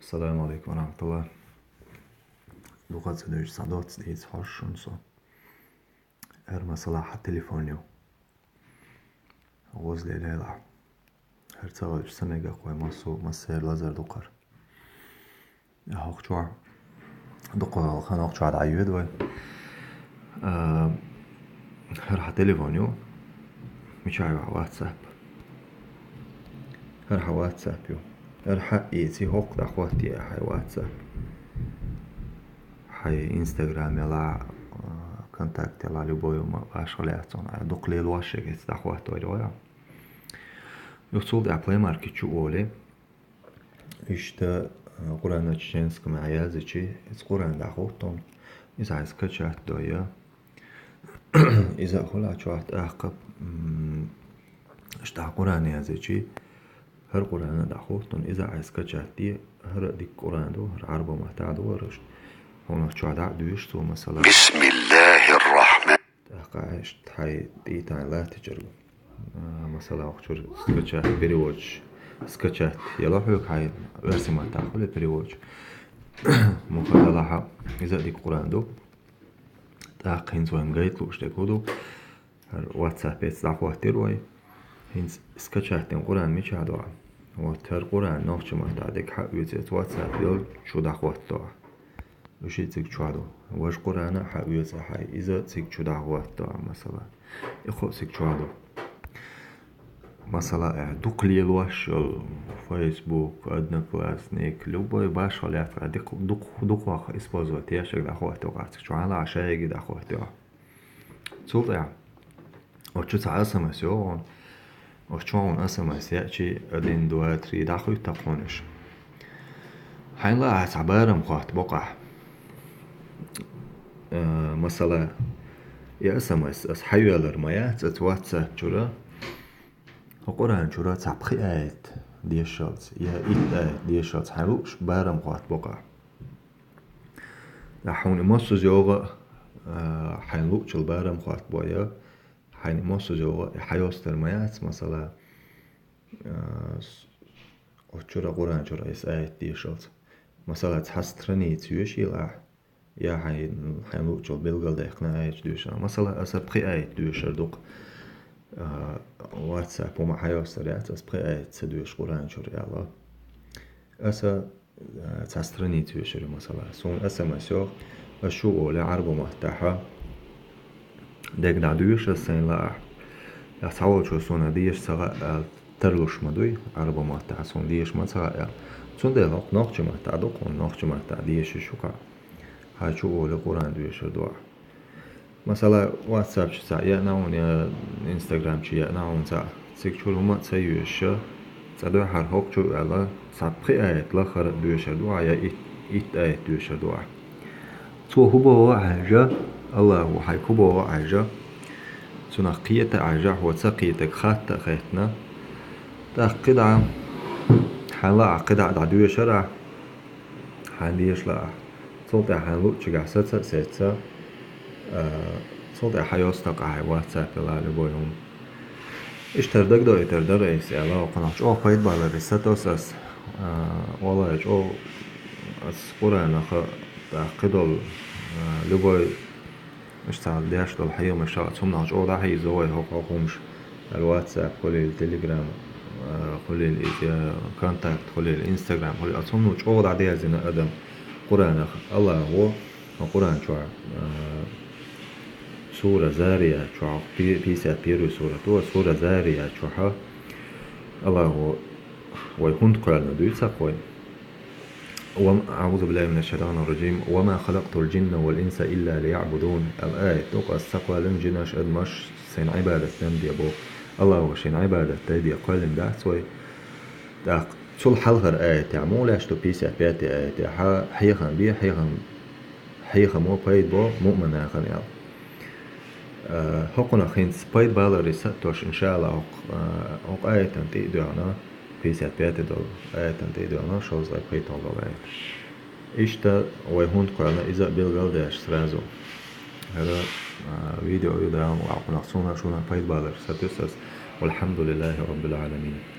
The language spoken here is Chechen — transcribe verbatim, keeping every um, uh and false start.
Ассаламу алейкум ва рахматуллах. Дукха ца дуьйцуш схьадоцца дийца хьожуш шуна со. ХӀара масала хьа телефон ю. ГӀозле лелахь. ХӀара ца хилча ца мегаш вай массо, массеран лазар ду-кх хӀара. ХӀокху чохь дукха ханна хӀокху чохь дӀайоьду вай. А, хӀара хьан телефон ю? Мичахь ю хьан WhatsApp? ХӀара хьан WhatsApp ю. ХӀара хьаэций, хӀокху дӀахӀоттае хьайн WhatsApp. Хьайн Instagram ялахь, а, Контакт ялахь, любой ма башхалла яц хьуна. Дукха лелош шега эца дӀахӀоттор вай. Юха цул тӀаьхьа Play Market чу олий. Иштта, а, Къуръан на чеченском яздичи, иза Къуръан дӀахӀутту, иза хьайн скачать дой. Иза а хуьлу чохь тӀаккха, м, иштта Къуръан яздичи, хӀара Къуръан а дӀахӀутту, иза хьайн скачать де, хӀара а дика Къуръан ду, хӀара Ӏарбо маттахь ду хӀара. Хьуна чохь дӀа а доьшу цо, масала. Бисмиллахир-рахман. ТӀаккха иштта хьайн тӀе тхьайн латтачуьра. А, масала, хӀокху чуьра скачать, переводчик. Скачать ялахь хьоьга хьайн оьрсийн маттахь хуьлу переводчик. Мукъа далахь, иза а дика Къуръан ду. ТӀаккха хӀинца вайна гайта лууш дерг хӀун ду? ХӀара WhatsApp-эца дӀахӀоттийра вай. ХӀинца скачать дина Къуръан мичахь ду? Вот хӀара Къуръан нохчийн маттахь дерг хьаоьцу, WhatsApp йолчу чу дӀахӀоттадо. Уьш цига чохь ду. Важа Къуръан а хьаоьцу хьайн, иза цига чу дӀахӀоттадо, масала. И кхо а цига чохь ду. Масала, э, дукха лелош йолу Facebook, Одноклассник, любой башхалла яц хьан, дукха, дукха, дукхах использовать еш дӀахӀоттадо цига чохь, хьан а шайги дӀахӀоттадо. Цул тӀаьхьа оцу чу цхьа СМС йогӀу хьуна. Оцу чу хьуна СМС яьчи, один, два, три дӀахӀуьтту хьуна уьш. Хьайна лаахь цхьа барам хӀотта бокъахь. Э, масала, и СМС аса хьайоьллар ма яц оцу WhatsApp чуьра. ХӀокху Къуръан чуьра цхьа пхи аят дешалц, я итт аят дешалц хьайна лууш барам хӀотта бокъахь. Ахьа хьуна и массаза йогӀу, а, хьайна луучул барам хӀотта бой, я хьайна и массаза йогӀу, и хьайостар ма яц, масала, а, с-, оцу чуьра Къуръан чуьра айса аят дешалц. Масала, цхьа страница йоьшийла ахь, я хьайн, хьайна луучул билгалдаьккхина аяташ доьшура. Масала, аса пхи аят доьшур ду-кх, а, WhatsApp, хӀума хьайостар яц, аса пхи аят ца доьшу Къуръан чуьра аьлла. Аса цхьа страница йоьшур ю, масала. Суна СМС йогӀу, ас шу олий Ӏарбо маттахь дерг дӀадоьшу ас сайна лаахь. Ас цхьаволчо суна деша ца хаьа аьлла тарлуш ма дуй, Ӏарбо маттахь суна деша ма ца хаьа аьлла. Цундела хӀокху нохчийн маттахь ду-кх хьуна, нохчийн маттахь деша шу кхаъ. Хьан чу олий Къуръан доьшур ду ахь. Масала, WhatsApp чу цхьаъ еана хьуна, я Instagram чу еана хьуна цхьаъ. Цига чуьра хӀума а ца йоьшуш, цкъа дуьххьара хӀокху чу а ваьлла, цхьа пхи аят лаххара а доьшур ду ахь, я итт, итт аят доьшур ду ахь. Цо хӀун боху а хьаьжа, Аллахо хьайга хӀун боху а хьаьжа, цунах кхета а хьаьжа, хьо ца кхетарг хатта а хеттина, тӀаккха кхидӀа, хьайна лаахь кхидӀа а дӀадоьшур ахь, хьайна деша лаахь. Цул тӀаьхьа хьайна луучуьнгахь саца а сецна, а, цул тӀаьхьа хьайосту-кх ахь WhatsApp-ала любой хӀума. Иштта дагадоуьйтур дара айса аьлла, хӀокхунах чӀогӀа пайда балар сатосу ас, а, валлай, чӀогӀа ас Къуръанах а, тӀаккха кхидолу, а, любой Иштта цхьа деш долу хьехамаш, цхьа цунах чӀогӀа дӀахьийзо вай хӀокху хӀумаш. ХӀара WhatsApp хуьлийла, Telegram, а, хуьлийла иза, Контакт хуьлийла, Instagram хуьлийла. Оцу хӀуманах чӀогӀа дӀадерзина адам Къуръанах. Аллахо, хӀокху Къуръан чохь, а, сура Зарият чохь, пи-, пятьдесят первый сурат, о, сура Зарият чохь, Аллахо вай хӀунда кхоьллина дуьйцу-кх вай. Ва-, أعوذ بالله من الشيطان الرجيم. وما خلقت الجن والإنس إلا ليعبدون. Ам аят ду-кх, ас ца кхоьллина жинаш, адамаш сайн Ӏибадат дан де боху. Аллахо шайн Ӏибадат дан де кхоьллина дац вай. ТӀаккха цул хьалхара аятехь муха лаьтташ ду, пятьдесят пятый аятехь, хьехам бе, хьехам, хьехамо пайда бо муъмин нахана аьлла. Э, хӀокхунах хӀинца пайда баларе сатош, иншаАллахӀ, хӀокху, э, хӀокху аятан тӀе а доьгӀна, пятьдесят пятый долу аятан тӀе а доьгӀна, шовзткъе пхийтталгӀа долу аят. Иштта вай хӀунда кхоьллина, иза а билгал а деш сразу. ХӀара, э, видео ю Дала мукъ лахь, хӀокхунах суна а шуна а пайда балар сатуьйсу ас. Валхьамдулиллахи Раббил Ӏаламин.